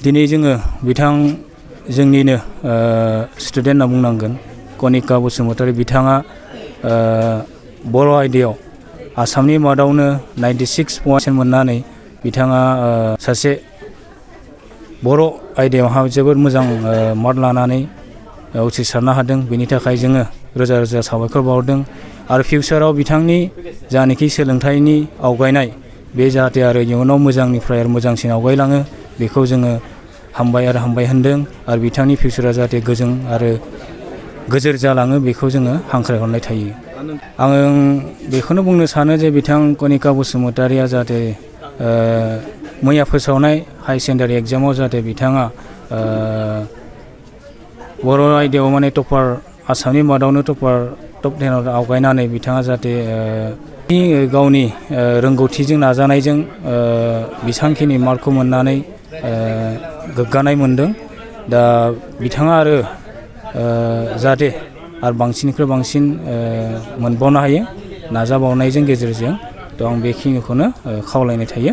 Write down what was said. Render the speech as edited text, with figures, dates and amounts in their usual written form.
दिनै जोङो बिथां जोंनिनो स्टुडेन्ट होनना बुंनांगोन कनिका बसुमतारी बिथाङा बर' आयदायाव आसामनि मादावनो 96% मोननानै बिथाङा सासे बर' आयदायावहा जोबोद मोजां मार्क लानानै उथ्रिसारनो हादों। बेनि थाखाय जोङो रोजा रोजा साबायखर बावहरदों आरो फिउचाराव बिथांनि जानाखि सोलोंथाइनि आवगायनाय बे जाहाथे आरो इयुनाव मोजांनिफ्राय आरो मोजांसिन आवगायलाङो बेखौ जोङो हामबाय होनदों आरो बिथांनि फिउचारा जाहाथे गोजों आरो गोजोर जालाङो बेखौ जोङो हांख्रायहरनाय थायो। आङो बेखौनो बुंनो सानो जे बिथां कनिका बसुमतारीया जाहाथे मैया फोसावनाय हाई सेकेन्डारि एग्जामाव जाहाथे बिथाङा बर' आयदायाव माने टपार आसामनि मादावनो टप 10 आवगायनानै बिथाङा जाहाथे गावनि रोंगौथिजों नाजानायजों बेसांखिनि मार्कखौ मोननानै गोग्गानाय मोनदों। दा बिथाङा आरो जाहाथे आरो बांसिननिख्रुइ बांसिन मोनबावनो हायो नाजाबावनायजों गेजेरजों थ' आं बेखिनिखौनो खावलायनाय थायो।